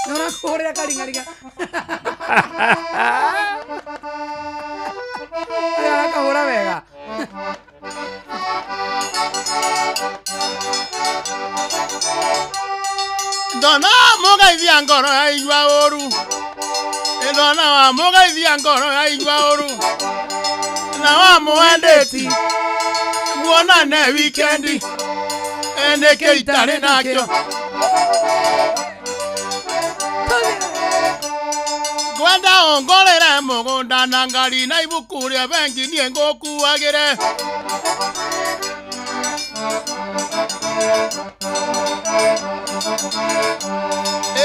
nĩ ũrakũhũrĩra karing'aring'a. Aya arakahũra wega. Ndona mũgeithia ngoro yaigua ũru. Ndona wa mũgeithia ngoro yaigua ũru na wa mũendeti muonane wikendi nĩkĩ itarĩ nakĩo. Ngwenda ũngũrĩre mũgũnda na ngari na ibuku rĩa bengi niĩ ngũkuagĩre.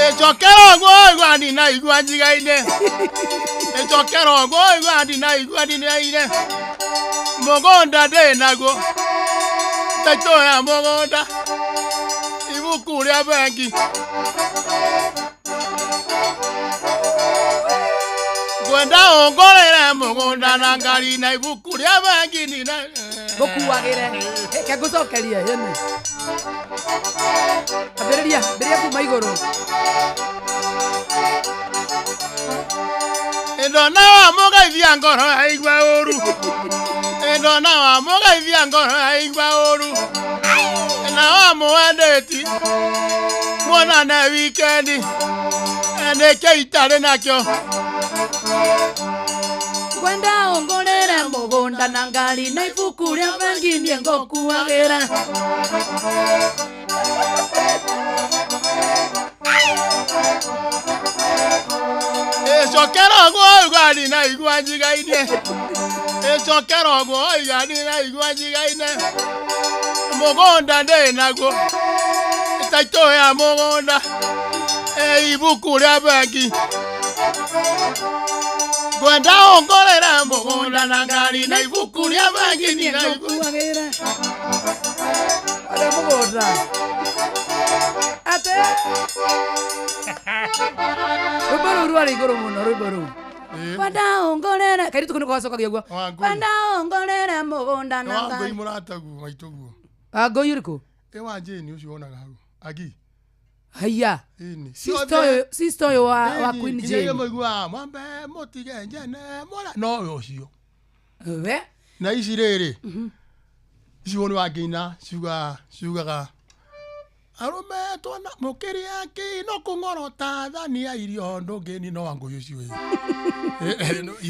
Ĩcokera ũguo igua ndina igua njiga-inĩ. Ĩcokera ũguo igua ndina igua ndina-inĩ. Mũgũnda ndĩ naguo taitũ ya mũgũnda ibuku rĩa bengi. Ngwenda ũngũrĩre mũgũnda na ngari na ibuku rĩa bengi ndina Ngũkuagĩre. Reke ngũcokerie ĩni. Ambĩrĩria, ambĩrĩria kuma igũrũ. Ndona wa mũgeithia ngoro yaigua ũru. Ndona wa mũgeithia ngoro yaigua ũru na wa mũendeti muonane wikendi nĩkĩ itarĩ nakĩo. Ngwenda ũngũrĩre mũgũnda na ngari na ibuku rĩa bengi niĩ ngũkuagĩra. Ĩcokera ũguo igua ndina igua njiga-inĩ. Ĩcokera ũguo igua ndina igua njiga-inĩ. Mũgũnda ndĩ naguo taitũ ya mũgũnda ibuku rĩa bengi. Ngwenda ũngũrĩre mũgũnda na ngari na ibuku rĩa bengi Niĩ ndina igua. ngũkuagĩra. Ũrĩa mũgũnda. Ate. Rwĩmbo rũu rwarĩ igũrũ mũno rwĩmbo rũu. Ngwenda ũngũrĩre. Kairĩtu kau nĩko gacokagia ũguo. Wangũi. Ngwenda ũngũrĩre mũgũnda na Wangũi ngari. mũrataguo maitũguo. Wangũi ũrĩkũ? Ĩ wa Jane ũcio wonaga hau agi. Haiya. Ĩni. Sister ũyũ wa Queen Nginya Jane. mũiguaga mwambe mũtige njene mũra no we ũcio. We. Na ici rĩrĩ ici woni wangĩina ciugaga arũme twana mũkĩrĩa kĩ no kũng'orota thani ya irio ndũngĩni no Wangũi ũcio ĩ.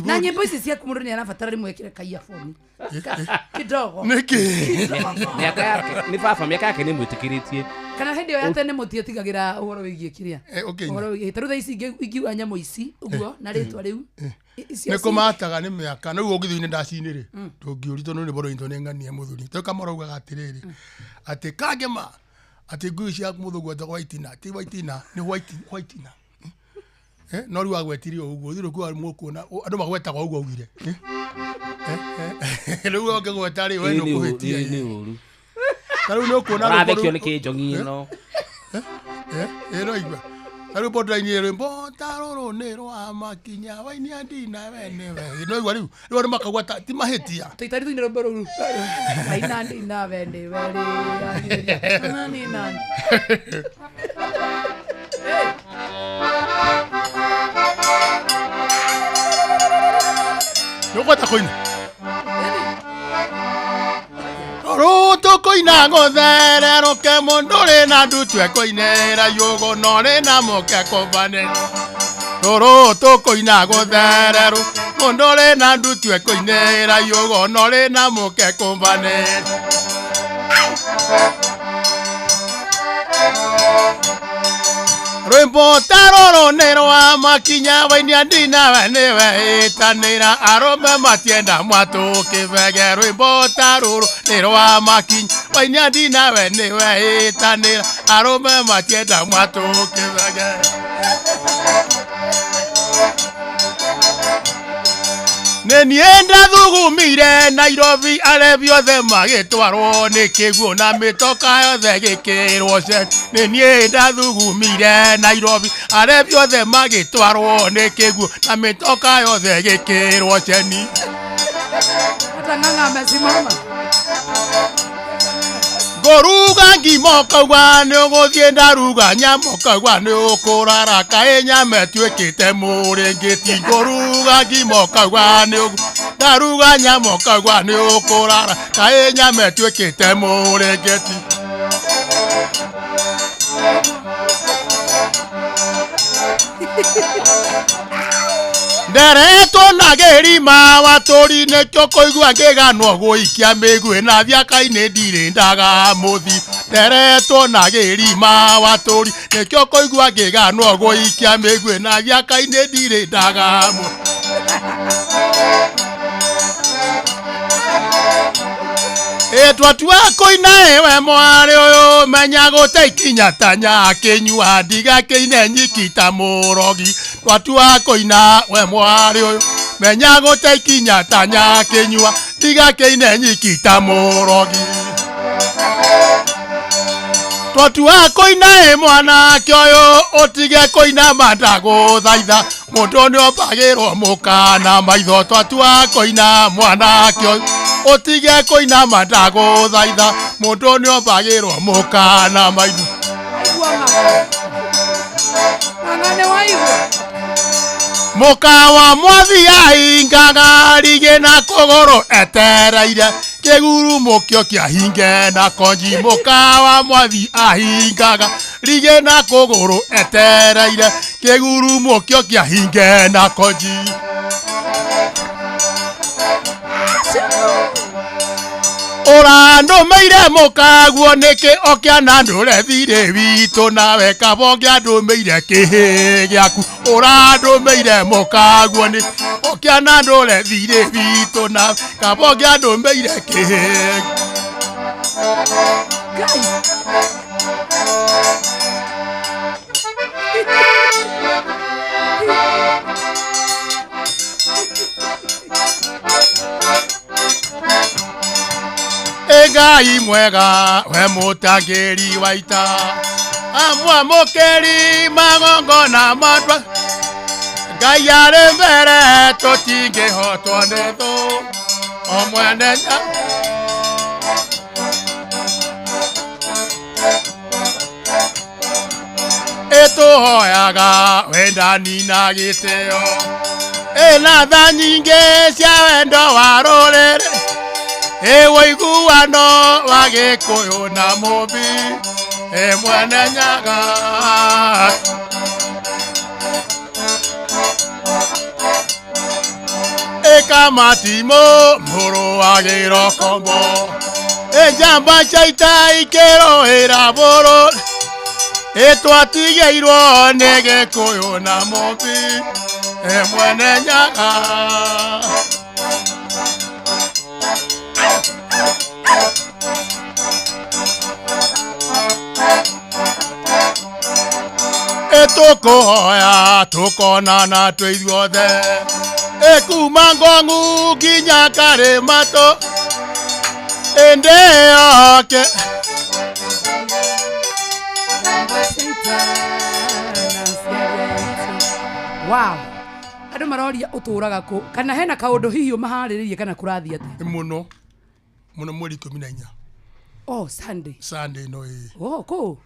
Na nyĩmbo ici ciaku mũndũ nĩ arabatara rĩmwe ekĩre kaiaboni kidogo. Nĩkĩ? Mĩaka yake nĩ baba, mĩaka yake nĩ mwĩtĩkĩrĩtie. Kana hĩndĩ ĩyo ya tene mũtietigagĩra ũhoro wĩgiĩ kĩrĩa Eh, ũkĩina. ũhoro wĩgiĩ tarĩu thaa ici ingiuga nyamũ ici ũguo na rĩtwa rĩu icio Nĩ kũmataga nĩ mĩaka na rĩu ũngĩthiĩ ndacinĩ rĩ ndũngĩũri tondũ nĩ boro nĩ ng'ania mũthuri tondũ kamũraugaga atĩrĩrĩ atĩ kangĩma atĩ ngui cia mũthũngũ etagwo waitina ti waitina nĩ whitina. No rĩu agwetire o ũguo thirĩ kuo mũkuona andũ magwetaga ũguo augire. Rĩu ũngĩgweta rĩ we Ĩĩ nĩ nĩ ũru, ũkũhĩtia. ĩĩ nĩ ũru. Ta rĩu nĩ ũkuona Ũrathekio nĩ kĩnjongi ĩno. Ĩ no igua ta rĩu borderline rwĩmbo ta rũrũ nĩ rwa makinya wainia ndina we nĩwe no igua rĩu rĩu andũ makagweta ti mahĩtia. Tũitari tuine rwĩmbo rũu aina ndina we nĩwe rĩ nani nani. Nĩ ũkwenda kũina rũrũ tũkũina gũthererũke mũndũ rĩ na ndutue kũinĩra yũgũ no rĩ na mũke kũbane rũrũ tũkũina gũthererũ mũndũ rĩ na ndutue kũinĩra yũgũ no rĩ na mũke kũbane. Rwĩmbo ta rũrũ nĩ rwa makinya wainia ndina we nĩwe ĩtanĩra arũme matienda mwatũ kĩbege. Rwĩmbo ta rũrũ nĩ rwa makinya wainia ndina we nĩwe ĩtanĩra arũme matienda mwatũ kĩbege. Nĩ Nĩ niĩ ndathugumire Nairobi arebi othe magĩtwarwo nĩ kĩguũ na mĩtoka yothe gĩkĩrwo ceni. Nĩ niĩ ndathugumire Nairobi arebi othe magĩtwarwo nĩ kĩguũ na mĩtoka yothe gĩkĩrwo ceni. Hata Ng'ang'a amesimama. Ngũruga ngima ũkauga nĩ ũgũthiĩ, ndaruga nyama ũkauga nĩ ũkũrara, kaĩ nyama ĩtuĩkĩte mũrĩngĩti. Ngũruga ngima ũkauga nĩ ũgũ ndaruga nyama ũkauga nĩ ũkũrara, kaĩ nyama ĩtuĩkĩte mũrĩngĩti. Nderetwo na gĩrima watũri nĩkĩo kũigua ngĩganwo gũikia mĩguĩ na thiaka-inĩ ndirĩ ndaga mũthi. Nderetwo na gĩrima watũri nĩkĩo kũigua ngĩganwo gũikia mĩguĩ na thiaka-inĩ ndirĩ ndaga mũthi. Ĩtwatua kũina ĩwe mwarĩ ũyũ menya gũte ikinya ta nyakĩnyua ndigakĩine nyiki ta mũrogi. Twatua kũina we mwarĩ ũyũ menya gũte ikinya ta nyakĩnyua ndigakĩine nyiki ta mũrogi. Twatua kũina ĩ mwanake ũyũ ũtige kũina mandagũthaitha mũndũ nĩombagĩrwo mũkana maitho. Twatua kũina mwanake ũyũ ũtige kũina mandagũthaitha mũndũ nĩombagĩrwo mũkana maitho. Aigua Ng'ang'a. Ng'ang'a nĩ waigua. Mũkawa mwathi aingaga rigĩ na kũgũrũ etereire kĩgurumũkio kĩa hinge na konji. Mũkawa mwathi ahingaga rigĩ na kũgũrũ etereire kĩgurumũkio kĩa hinge na konji. Ũrandũmĩire mũkaguo nĩkĩ ũkĩanandũre thirĩ witũ nawe kaba ũngĩandũmĩire kĩhĩ gĩaku. Ũrandũmĩire mũkaguo nĩkĩ ũkĩanandũre thirĩ witũ nawe kaba ũngĩandũmĩire kĩhĩ. Ngai. Ĩ Ngai mwega we mũtangĩri wa ita amwamũkĩri magongona matwa Ngai arĩ mbere tũtingĩhotwo nĩ thũ o mwene nya ĩtũhoyaga wendani na gĩtĩo ĩna tha nyingĩ cia wendo wa rũrĩrĩ ĩ ũiguano wa Gĩkũyũ na Mũmbi ĩ mwene Nyaga. Ĩ Kamatimũ mũrũ wa Gĩrokombo ĩ njamba cia ita ikĩrũĩra bũrũri ĩ twatigĩirwo nĩ Gĩkũyũ na Mũmbi ĩ mwene Nyaga. Ĩtũkũhoya tũkonana twĩ ithuothe ĩ kuma Ngong'u nginya Karĩmatũ ĩndĩ yoke. Wow. Andũ maroria ũtũraga kũ kana hena kaũndũ hihi ũmaharĩrĩirie kana kũrathiĩ atĩa? Mũno mũno mweri 14. Oh, Sunday. Sunday no ĩ Oh, kũ?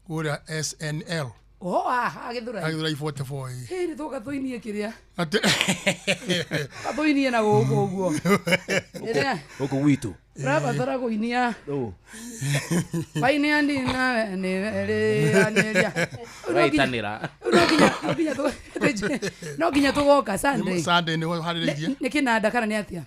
kũrĩa SNL. Oh, aha, Gĩthũrai. Gĩthũrai 44 ĩ. Hĩ, nĩ tũka tũinie kĩrĩa. Atĩ Tũinie na gũkũ ũguo. Ĩrĩa Gũkũ gwitũ. ũrabatara kũinia. Ũ. Wainia ndina nĩ rĩanĩria. Waitanĩra. No nginya tũgoka Sunday. Sunday nĩho harĩrĩirie. Nĩ kĩnanda kana nĩ atĩa?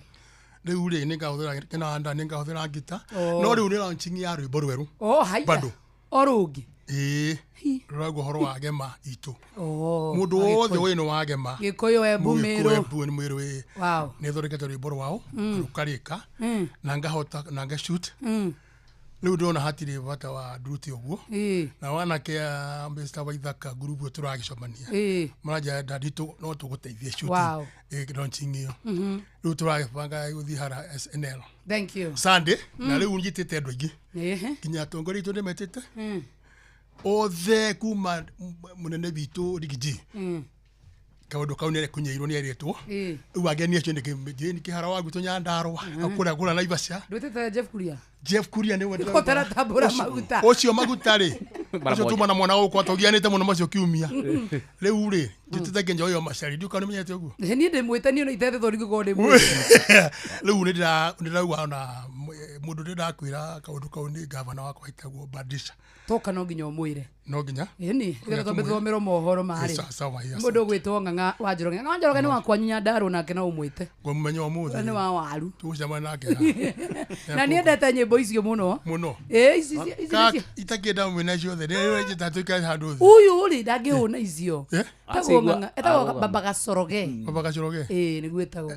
Rĩu rĩ nĩngahũthĩra kĩnanda nĩngahũthĩra ngita Oh. no rĩu nĩ launching ya rwĩmbo rwerũ. Oh, haiya. Bado. O rũngĩ. Ĩĩ Hi. rũrauga ũhoro wa gema itũ. Oh. Mũndũ wothe ũyũ nĩ wa gema. Gĩkũyũ Embu Mũgĩkũyũ Mĩrũ. Embu nĩ Mĩrũ ĩ. Wow. Nĩ thondekete rwĩmbo rwao rũkarĩka na ngahota na ngashoot. Rĩu ndĩrona hatirĩ bata wa nduruti ũguo. Ĩĩ. Na wanake a Mr. Waithaka group ĩyo tũragĩcemania. Ĩĩ. Maranjĩra dadi no tũgũteithie shooting. Wow. Ĩĩ, launching ĩyo. Rĩu tũragĩbanga gũthiĩ hara SNL. Thank you. Sunday na rĩu nyitĩte andũ aingĩ. Ĩhĩ. Nginya atongoria aitũ nĩmetĩte. Othe kuma mũnene witũ Riggy. Kaũndũ kau nĩ kunyeirwo nĩ erĩtwo. Ĩĩ. Rĩu ageni acio nĩ kĩhara wa gwitũ Nyandarũa kũrĩa kũrĩa Naivasha. Ndwĩtĩte Jeff Kuria. Jeff Kuria nĩwe ndĩrauga. Ũtaratambũra maguta. Ũcio maguta rĩ, Mara ũcio moja. tuma na mwana gũkwa tũgianĩte mũno macio kiumia. Rĩu rĩ, njĩtĩte nginya ũyũ Macari, ndiũĩ kana nĩmenyete ũguo. Niĩ ndĩmwĩte niĩ ona itethetwo ndigũkorwo ndĩmwĩte. Rĩu nĩ ndĩrauga ona mũndũ ũrĩa ndakwĩra kaũndũ kau nĩ gavana wakwa etagwo Badisha. Toka no nginya ũmwĩre. No nginya. Ĩni, nĩgetha twambe tũthomerwo mohoro marĩ. Sawa, sawa, yes. Mũndũ ũgwĩtwo Ng'ang'a wa Njoroge. Ng'ang'a wa Njoroge nĩ wa kwanyu Nyandarũa nake no ũmwĩte. Ngũmũmenya ũmũthĩ. Nĩ wa waru. Tũgũcemania nake haha. Na niendete nyĩmbo icio mũno. Mũno. Ĩĩ, ici ici Ka nĩcio. itakĩenda mwĩna ciothe nĩrĩnjĩta tũikare handũ thĩ. Ũyũ rĩ ndangĩhũna icio. Eh? Etagwo Acigua- Ng'ang'a, etagwo arũgama. Baba Gacoroge. Baba Gacoroge. Ĩĩ, nĩguo etagwo.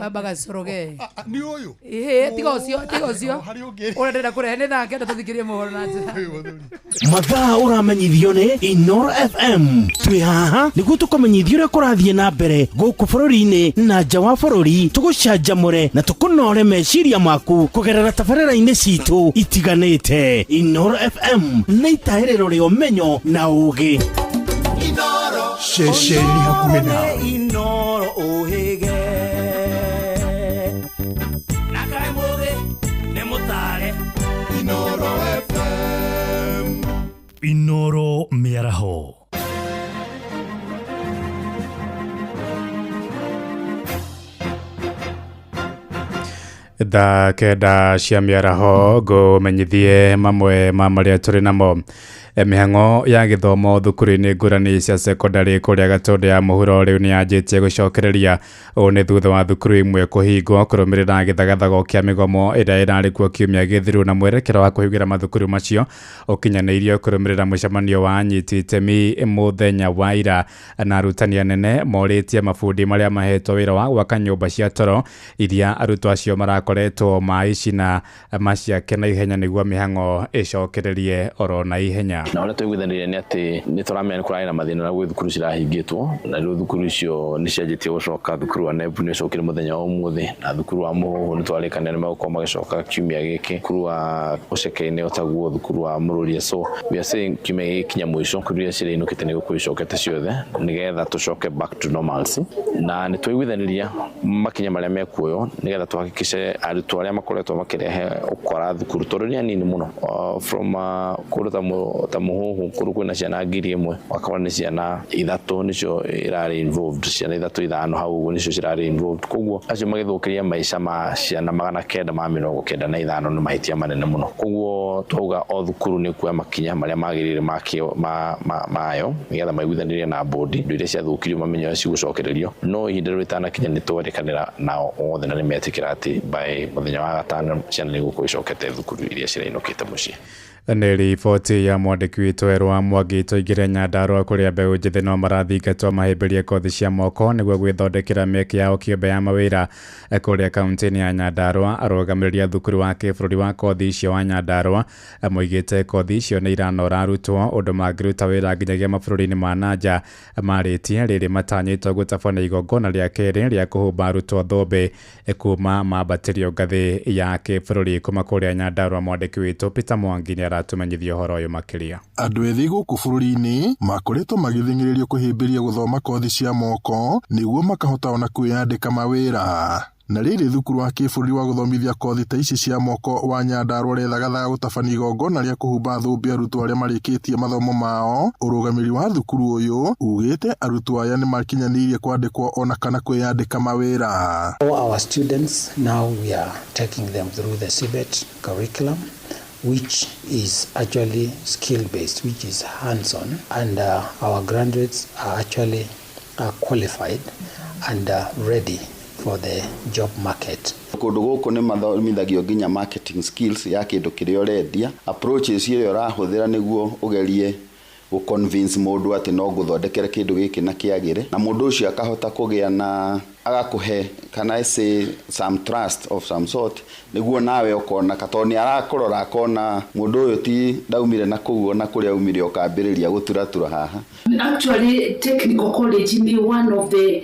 Baba Gacoroge. Nĩ ũyũ. Ĩhĩ, tiga ũcio, tiga ũcio. Oh, harĩ ũngĩ. Ũrĩa ndĩrenda kũrehe nĩ thaa kenda tũthikĩrie mohoro na njĩra. Ũyũ mũthuri. Mathaa ũramenyithio nĩ Inoro FM. Twĩ haha nĩguo tũkũmenyithie ũrĩa kũrathiĩ na mbere gũkũ bũrũri-inĩ na nja wa bũrũri, tũgũcanjamũre na tũkũnore meciria maku kũgerera tabarĩra-inĩ citũ itiganĩte. Inoro FM nĩ itahĩrĩro rĩa ũmenyo na ũũgĩ. Ceceni hakuhĩ nawe. Inoro ũhĩge na kaĩ mũthĩ nĩ mũtare. Inoro FM. Inoro mĩaraho. Thaa kenda cia mĩaraho ngũmenyithie mamwe ma marĩa tũrĩ namo. Mĩhang'o ya gĩthomo thukuru-inĩ ngũrani cia sekondari kũrĩa Gatũndũ ya mũhuro rĩu nĩ yanjĩtie gũcokereria. Ũũ nĩ thutha wa thukuru imwe kũhingwo kũrũmĩrĩra gĩthagathago kĩa mĩgomo ĩrĩa ĩrarĩ kuo kiumia gĩthiru na mwerekera wa kũhingũra mathukuru macio ũkinyanĩirio kũrũmĩrĩra mũcemanio wa anyiti itemi mũthenya wa ira na arutani anene morĩtie mabundi marĩa mahetwo wĩra wa gwaka nyũmba cia toro iria arutwo acio marakoretwo maicina maciake na ihenya nĩguo mĩhang'o ĩcokererie oro na ihenya. Na ũrĩa twaiguithanĩrie nĩ atĩ nĩ tũramenya nĩ kũrarĩ na mathĩna na gwĩ thukuru cirahingĩtwo na rĩu thukuru icio nĩ cianjĩtie gũcoka. Thukuru wa NEB nĩ ũcokire mũthenya wa ũmũthĩ na thukuru wa Mũhũhũ nĩ twarĩkanĩra nĩ megũkorwo magĩcoka kiumia gĩkĩ. Thukuru wa Ũceke-inĩ otaguo, thukuru wa Mũrũria. So we are saying kiumia gĩkĩ kinya mũico thukuru iria cirainũkĩte nĩ gũkorwo icokete ciothe nĩgetha tũcoke back to normalcy. Na nĩ twaiguithanĩria makinya marĩa mekuoywo nĩgetha tũhakikice arutwo arĩa makoretwo makĩrehe ũkora thukuru tondũ nĩ anini mũno. From kũndũ ta Mũhũhũ kũndũ kwĩna ciana 1000 ũgakora nĩ ciana ithatũ nĩcio irarĩ involved, ciana ithatũ ithano hau ũguo nĩcio cirarĩ involved. Koguo acio magĩthũkĩria maica ma ciana 995 nĩ mahĩtia manene mũno. Koguo twauga o thukuru nĩ kuoya makinya marĩa magĩrĩire mayo nĩgetha maiguithanĩrie na bodi indo iria ciathũkirio mamenye ũrĩa cigũcokererio. No ihinda rĩu rĩtanakinya nĩ twerĩkanĩra nao othe na nĩ metĩkĩra atĩ by mũthenya wa gatano ciana nĩ igũkorwo icokete thukuru iria cirainũkĩte mũciĩ. Nĩ riboti ya mwandĩki witũ Erwa Mwangi. Tũingĩre Nyandarũa kũrĩa mbeũ njĩthĩ no marathingatwo mahĩmbĩrie kothi cia moko nĩguo gwĩthondekera mĩeke yao kĩũmbe ya mawĩra kũrĩa kaunti-inĩ ya Nyandarũa. Arũgamĩrĩri a thukuru wa kĩbũrũri wa kothi icio wa Nyandarũa moigĩte kothi icio nĩ iranora arutwo ũndũ mangĩruta wĩra nginyagia mabũrũri-inĩ ma nanja. Marĩtie rĩrĩ matanyĩtwo gũtabania igongona rĩa kerĩ rĩa kũhumba arutwo thũmbĩ kuma mambatĩrio ngathĩ ya kĩbũrũri. Kuma kũrĩa Nyandarũa mwandĩki witũ Peter Mwangi nĩ aratumenyithia ũhoro ũyũ makĩria. Andũ ethĩ gũkũ bũrũri-inĩ makoretwo magĩthing'ĩrĩrio kũhĩmbĩria gũthoma kothi cia moko nĩguo makahota ona kwĩyandĩka mawĩra. Na rĩrĩ thukuru wa kĩbũrũri wa gũthomithia kothi ta ici cia moko wa Nyandarũa ũrethagathaga gũtabania igongona rĩa kũhumba thũmbĩ arutwo arĩa marĩkĩtie mathomo mao. Ũrũgamĩrĩri wa thukuru ũyũ ugĩte arutwo aya nĩ makinyanĩirie kwandĩkwo ona kana kwĩyandĩka mawĩra. All our students now we are taking them through the CBET curriculum, which is actually skill-based, which is hands-on, and our graduates are actually qualified and ready for the job market. Kũndũ gũkũ nĩ mathomithagio nginya marketing skills ya kĩndũ kĩrĩa ũrendia, approaches iria ũrahũthĩra nĩguo ũgerie gũ convince mũndũ atĩ no ngũthondekere kĩndũ gĩkĩ na kĩagĩre, na mũndũ ũcio akahota kũgĩa na Agakũhe, can I say, some trust of some sort, nĩguo nawe ũkona tondũ nĩ arakũrora akona mũndũ ũyũ ti ndaumire na kũu, ona kũrĩa aumire ũkambĩrĩria gũturatura haha. Actually, technical college nĩ one of the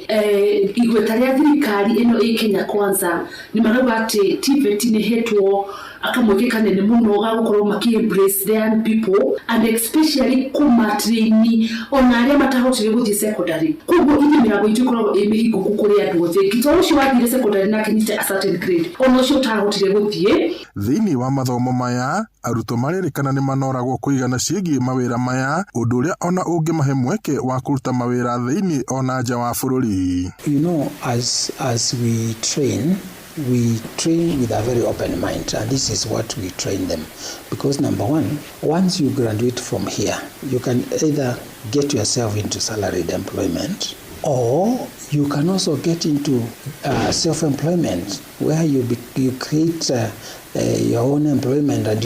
igweta rĩa thirikari ĩno ĩ Kenya Kwanza. Nĩ marauga atĩ TVET nĩ hetwo akamweke kanene mũno ga gũkorwo maki embrace the young people and especially kũmatrain ona arĩa matahotire gũthiĩ secondary. Koguo ithuĩ mĩrango itũ ĩkoragwo ĩ mĩhingũku kũrĩ andũ othe, nginya ũcio wathire secondary na akinyite a certain grade, ona ũcio ũtahotire gũthiĩ. Thĩinĩ wa mathomo maya, arutwo marerĩkana nĩ manoragwo kũigana ciĩgiĩ mawĩra maya, ũndũ ũrĩa ona ũngĩmahe mweke wa kũruta mawĩra thĩinĩ ona nja wa bũrũri. As we train, we train with a very open mind, and this is what we train them. Because number one, once you graduate from here, you can either get yourself into salaried employment, or you can also get into self-employment, where you create your own employment and